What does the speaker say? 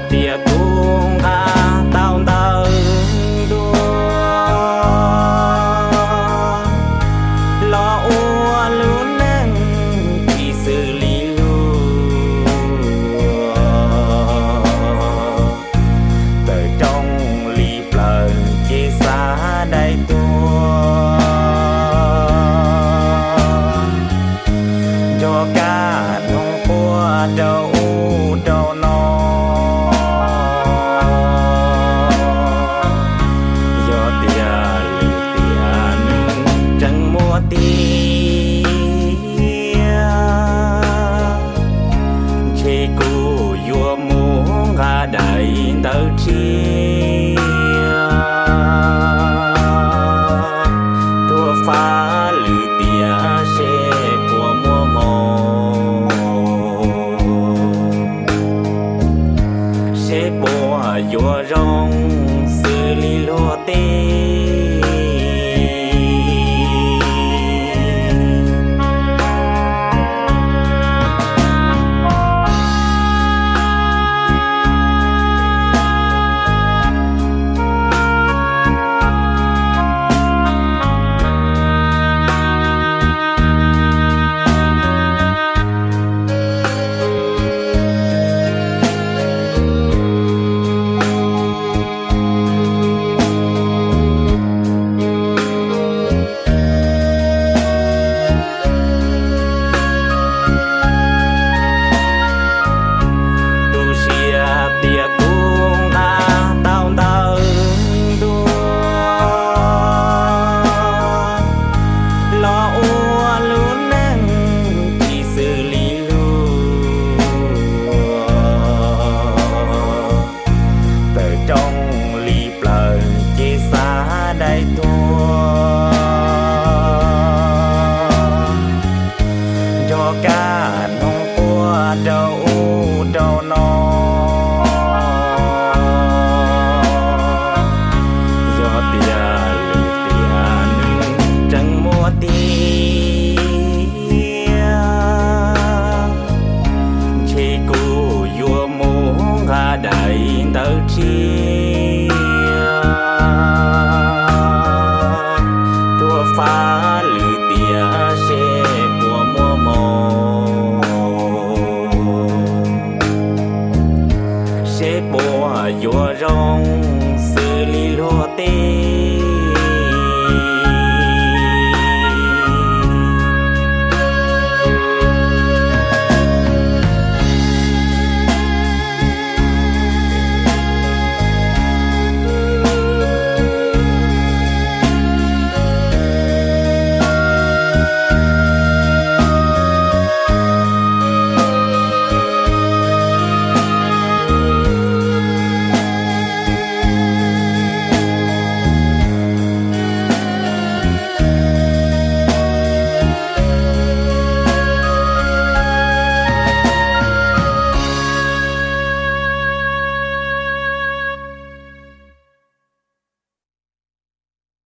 Tias kuv nqa tau ntawv ntua los ua lub neej tsis xws li luag, tawm rooj li plaws ces xav dai tuag, nrog kab noog quaj rau ub rau no. Yog tias lwm tiam nws tseem muaj tiag, ntshe kuv yuav mus nqa daim ntawv tshiab tuaj fab lwm tiam seb puas muaj hmoo, seb puas yuav zoo xws li luag tej. Tu siab tias kuv nqa tau ntawv ntua los ua lub neej tsis xws li luag, tawm rooj li plaws ces xav dai tuag, nrog kab noog quaj rau ub rau no. Yog tias lwm tiam nws tseem muaj tiag, ntshe kuv yuav mus nqa daim ntawv tshiab tuaj fab lwm tiam seb puas muaj hmoo, seb puas yuav zoo